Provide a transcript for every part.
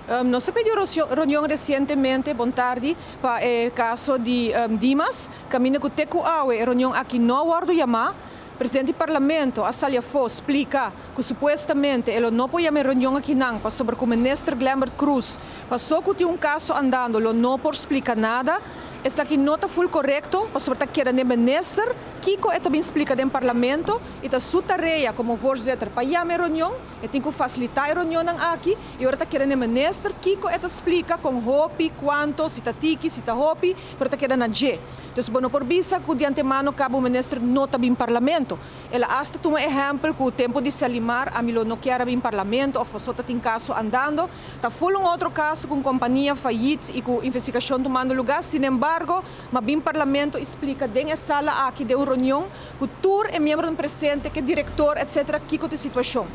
Nos a pidi reunion recientemente, bon tardi, pa e caso di Dimas, caminda cu te cu awe e reunion aki no a wordo yama. Presidente di Parlamento a sali afo splica cu supuestamente e lo no por yama e reunion akinan pasobra cu Minister Glenbert Croes paso cu tin un caso andando lo no por splica nada. Esaki no ta full corecto pasobra ta keda n'e Minister kico e ta bin splica den Parlamento y ta su tarea como voorzitter pa yama e reunion. E tin cu facilita e reunionnan aki y ora ta keda n'e Minister kico e ta splica con hopi, cuanto, si ta tiki, si ta hopi, pero ta keda na dje. Dus bo no por bisa cu di antemano caba un minister no ta bin Parlamento. El a hasta tuma ehempel cu tempo di Selimar ami lo no kier a bin Parlamento of paso ta tin caso andando. Ta full un otro caso cu un compania fayit y cu investigacion tumando lugar. Sinembargo, m'a bin Parlamento y splica den e sala aki den un reunion cu tur e miembronan presente, cu e director etc. Kico ta e situacion.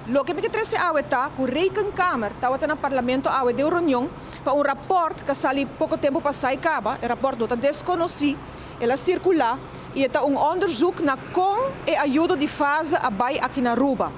Loke mi ke trece awe ta cu Rekenkamer tawata na Parlamento awe den un reunion pa un raport ka sali poko tempu pasá i kaba, e raport no ta deskonosí, el a sirkulá i e ta un onderzoek na kon e ayudo di fase a bai aki na Aruba.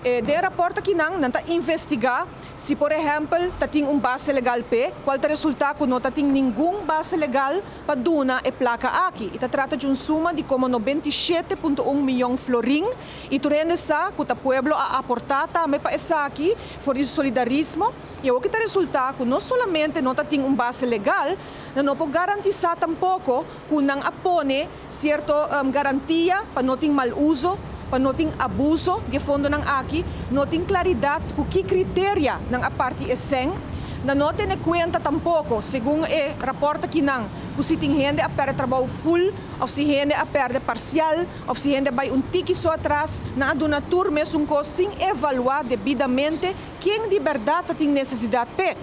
Den e raport akinan nan ta investigá si por ehèmpel ta tin un base legal p'e, kual ta resultá ku no ta tin ningun base legal pa duna e plaka aki i ta trata di un suma di komo 97.1 miyon florin i tur hende sa ku ta pueblo a aportá tambe pa esaki for di su solidarismo. I awor ki ta resultá ku no solamente no ta tin un base legal, nan no por garantisá tampoko ku nan a pone sierto garantia pa no tin mal uso, pa no tin abuso di e fondonan aki, no tin klaridat ku ki kriteria nan a parti e sèn, nan no a tene kuenta tampoko, segun e rapòrt akinan, ku si tin hende a pèrdè trabou ful òf si hende a pèrdè parsial òf si hende a bai un tiki so atras, nan a duna tur mesun kos sin evaluá debidamente Ken di bèrdat ta tin nesesidat p'e?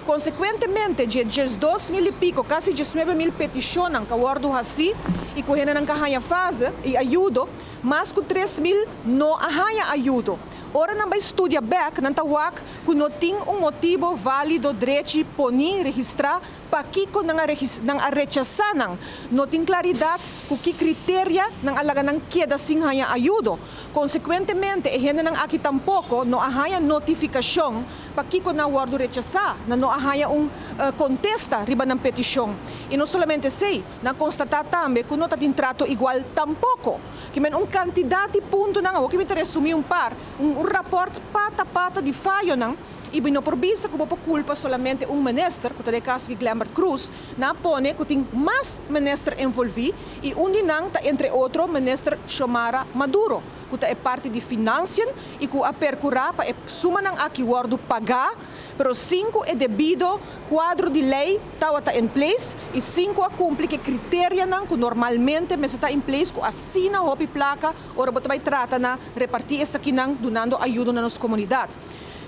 Konsekuentemente, dje 12 mil i piko, kasi 19 mil petishonnan ku a wòrdu hasí i ku hendenan ka haña fase i ayudo, mas ku 3000 no a haña ayudo. Ora nan bai studia bèk, nan ta wak ku no tin un motibo válido drechi poní, registrá, Pakiko nan a nan a rechasá nan? No tin klaridat ku ki kriteria nan a laga nan keda sin haña ayudo. Konsekuentemente e hendenan aki tampoko no a haña notifikashon pakiko nan a wòrdu rechasá. Nan no a haña un kontesta riba nan petishon. I no solamente esei, nan a konstatá tambe ku no ta tin trato igual tampoko. Ki men un kantidat di puntonan, awor ki mi ta resumí un par, un rapòrt pata pata di fayonan. I bo no por bisa ku bo por kulpa solamente un minister, ku ta den e kaso di Glenbert Croes. Nan a pone ku tin mas minister envolví i un di nan ta entre otro minister Xiomara Maduro, ku ta e parti di Financiën i ku a perkurá pa e sumanan aki wòrdu pagá, pero sin ku e debido kuadro di lei tawata in place i sin ku a kumpli ku e kriterianan ku normalmente mester ta in place ku asina hopi plaka ora bo ta bai trata na repartí esakinan dunando ayudo na nos komunidat.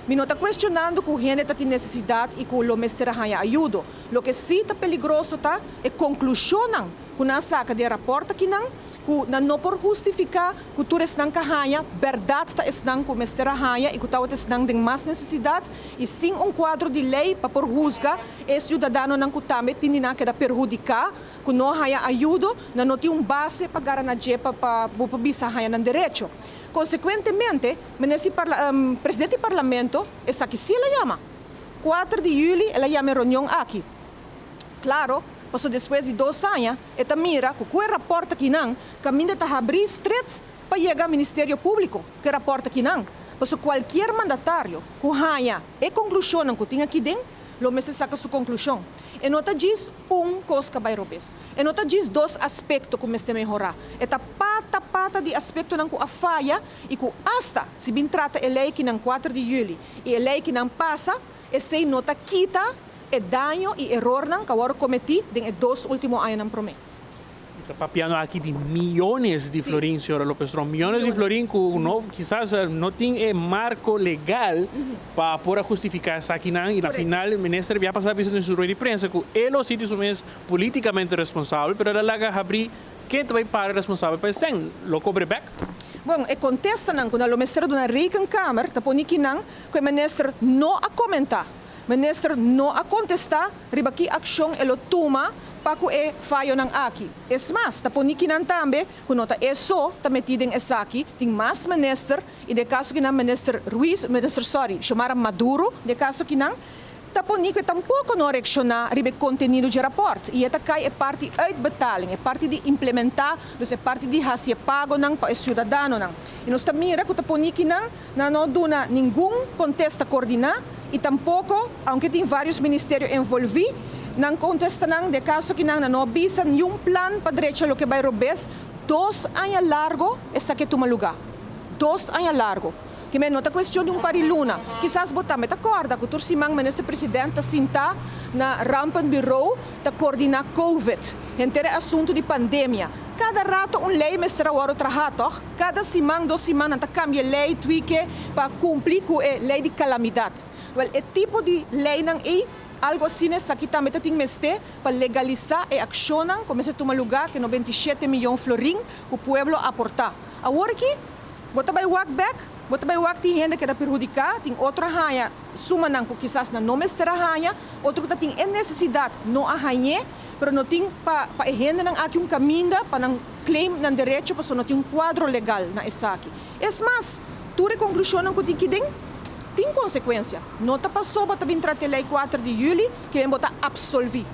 Mi no ta cuestionando cu hende ta tin necesidad y cu lo mester a haña ayudo. Loke sí ta peligroso ta e conclusionnan cu nan a saca di e rapport akinan, cu nan no por hustifica cu tur esnan ca haña berdad ta esnan cu mester a haña y cu tawata esnan den mas necesidad y sin un cuadro di ley pa por huzga e ciudadanonan cu tambe tin di nan a keda perhudica cu no a haña ayudo, nan no tin un base pa gara na dje pa pa bo por bisa haña nan derecho. Konsekuentemente, minister di parla, presidente di parlamento, esaki sí el a yama. 4 di yüli el a yama e reunion aki. Klaro, pasobra despues di dos aña e ta mira ku ku e rapòrt akinan kaminda ta habrí stret pa yega Ministerio Públiko ku e rapòrt akinan. Pasobra kualkier mandatario ku haña e konklushonnan ku tin aki den, lo mester saka su konklushon. E no ta djis un kos ka bai robes. E no ta djis dos aspekto ku mester mehorá. E ta pata pata di aspektonan ku a faya i ku asta si bin trata e lei kinan 4 di yüli i e lei kinan pasa, esei no ta kita e daño i erornan ku a wòrdu kometí den e dos último añanan promé. Ta papiando aki di miyones di florin, señora Lopez Tromp. Miyones di florin ku no, kisas no tin e marko legal pa por a hustifiká esakinan. I na final minister bia pasa bisa den su rueda di prensa ku e lo sinti su mes politikamente responsabel, pero el a laga habrí ken ta bai para responsabel pa e sèn. Lo kobr'é bèk? Bon, e kontestanan ku nan lo mester a duna Rekenkamer ta pone kinan ku e minister no a komentá. Minister no a kontestá riba ki akshon e lo tuma pa ku e fayonan aki. Es mas, ta poni kinan tambe ku no ta e so ta metí den esaki, tin mas minister i den e kaso kinan minister Ruiz, minister sorry, Xiomara Maduro den e kaso kinan. Ta poni ku tampoko no a reakshoná riba e kontenido di rapòrt. I e ta kai e parti uitbetaling, e parti di implementá, dus e parti di hasi pagonan pa e siudadanonan. I nos ta mira ku ta poni ku nan no a duna ningun kontesta koordiná i tampoko, aunke tin vários ministerio envolví, nan kontestanan den kaso ku nan no bisa ningun plan pa drecha loke a bai robes. 2 aña largu esaki a tuma lugá. 2 aña largu. Ke men no ta kuestion di un par di luna. Kisas bo tambe ta kòrda ku tur siman minister presidente ta sinta na rampenbureau ta koordiná COVID. Henter asuntu di pandemia. Kada ratu un lei mester a wòrdu traha, toch? Kada siman, 2 siman, ta kambia lei, tweak pa kumpli ku e lei di kalamidat. Wel, e tipo di leinan ei, algu asina aki tambe tin mester pa legalisá e akshonnan, kuminsá tuma lugá ku 97 mion florin ku pueblo a aportá. Awor aki, bo ta bai wak bèk, bo ta bai wak tin hende ku ta perhudiká, tin otro a haña sumanan ku kisas nan no mester a haña, otro ku tin e nesesidat no a haña, pero no tin pa pa hendenan aki un kaminda pa nan claim nan derecho, pasobra no tin un kuadro legal na esaki. Es mas, tur e konklushonnan ku tin aki den tin konsekuensia. No ta pasobra bo ta bin trata lei 4 di yüli ku bo ta absolví.